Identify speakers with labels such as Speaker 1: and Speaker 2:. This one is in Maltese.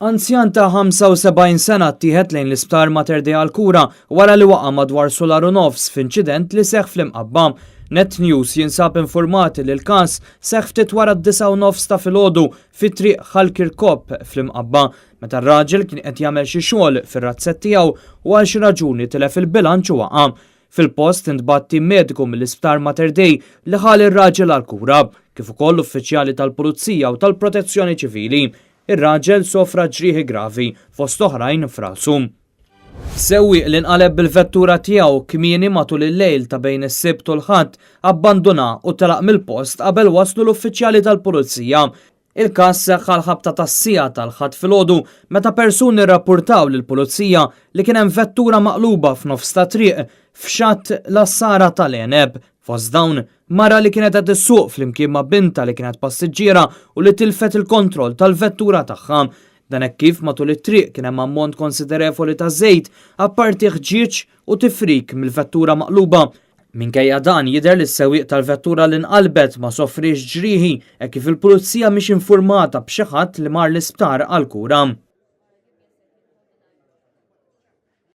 Speaker 1: Anzjan ta' 75 sena ttieħed lejn l-Isptar Mater Dei għall-kura wara li waqa' madwar sular u nofs f'inċident li seħħ fl-Imqabba. Net News jinsab informat li l-każ seħħ ftit wara d-disgħa u nofs ta' filgħodu fi Triq Ħal Kirkop fl-Imqabba meta r-raġel kien qed jagħmel xi xogħol fir-razzett tiegħu u għal xi raġuni tilef il-bilanċ u waqa'. Fil-post intbagħat tim mediku mill-Isptar Mater Dei li ħa lir-raġel għall-kura, kif ukoll uffiċjali tal-Pulizija u tal-Protezzjoni Ċivili. Ir-raġel sofra ġrieħi gravi, fost oħrajn f'rasu. Sewwieq li nqaleb bil-vettura tiegħu kmieni matul il-lejl ta' bejn is-Sibt u l-Ħadd abbanduna u telaq mill-post qabel waslu l-uffiċjali tal-Pulizija. Il-każ seħħ għall-ħabta tas-siegħa tal-Ħadd filgħodu meta persuni rrappurtaw lill-Pulizija li kien hemm vettura maqluba f'nofs ta' triq f'xatt l-Għassara tal-Għeneb. Fost dawn, mara li kienet qed issuq flimkien ma' bintha li kienet passiġġiera u li tilfet il-kontroll tal-vettura tagħha. Dan hekk kif matul it-triq kien hemm ammont konsiderevoli ta' żejt apparti ħġieġ u tifrik mill-vettura maqluba. Minkejja dan, jidher li s-sewwieq tal-vettura li nqalbet ma sofriex ġrieħi hekk kif il-Pulizija mhix infurmata b'xi ħadd li mar l-isptar għall-kura.